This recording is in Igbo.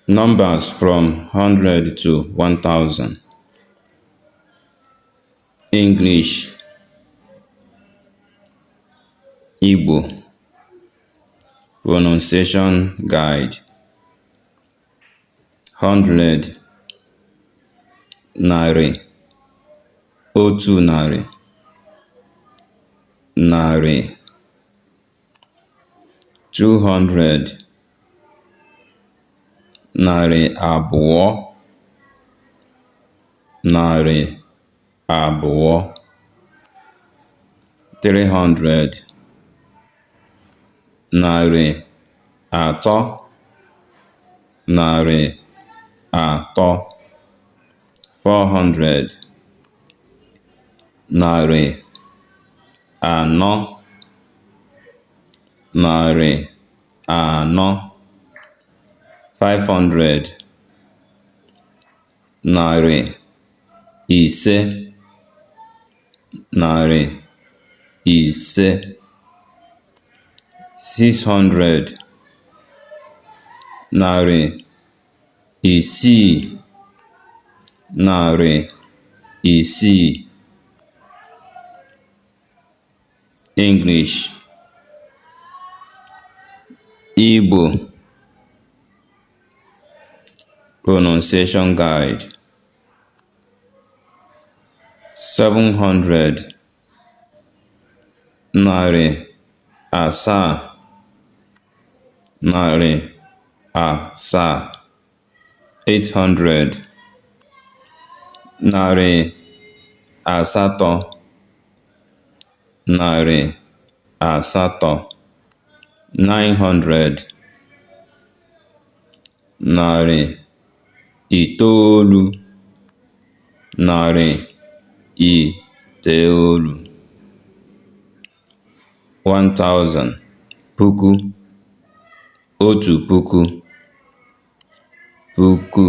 Numbers from 100 to 1000. English, Igbo Pronunciation Guide. 100, narị, 100, narị. 200, 200, 200. 300, 300, 300. 400, 400, 400. 500, 500, 500. 600, 600, 600. English, Igbo Pronunciation Guide. 700, 700, 700. 800, 800, 800. 900, 900, 900. 1000, puku, 1000, puku.